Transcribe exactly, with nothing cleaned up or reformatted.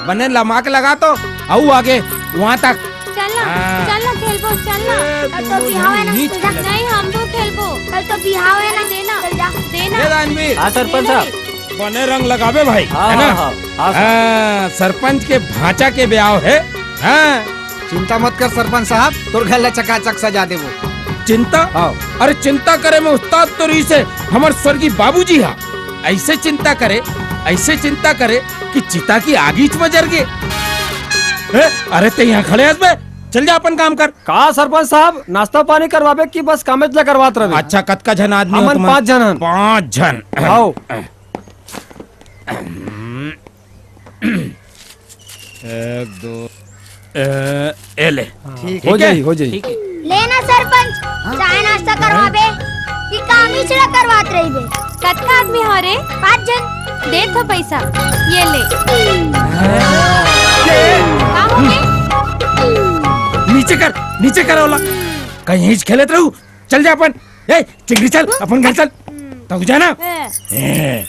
बने लमा के लगा तो, अउ आगे वहाँ तक। चल ना, हाँ। चल ना खेलबो, चल ना। ए, कल तो बिहाव है ना, नहीं चल जा। नहीं, हम तो खेलबो। कल तो बिहाव है ना, देना, चल जा। देना। ए दानवीर। हाँ, सरपंच साहब। बने रंग लगाबे भाई, हाँ, है ना? हाँ, हाँ, हाँ, सर। हाँ, सरपंच के भांचा के ब्याव है। हाँ। चिंता मत कर सरपंच साहब, तोर घर ला चकाचक सजा देबो। चिंता? हाँ। अरे चिंता करे में उस्ताद तो रहिसे हमर स्वर्गीय बाबूजी हा। ऐसे चिंता करे, ऐसे चिंता करे कि चिता की आगीच में जर गे। ए, अरे ते यहाँ खड़े हस बे, चल जा अपन काम कर। का सरपंच साहब, नाश्ता पानी करवाबे कि बस कामेच ला करवात रहे? अच्छा, कतका झन आदमी हो हमन तुमन? पाँच झन हन। पाँच झन। आओ। एक, दो, ए, ए ले। ठीक हो है। जाई, हो जाई। ठीक है। ले ना सरपंच, चाय नाश्ता करवाबे कि कामेच ला करवात रहिबे? कतका आदमी हो रे? पाँच झन। दे तो पैसा, ये ले। का हो गे? नीचे कर, नीचे कर ओला। कहीं हीच खेलत रहू, चल जा अपन। ए, चिंगरी चल, अपन घर चल। तब जाना। ए। ए।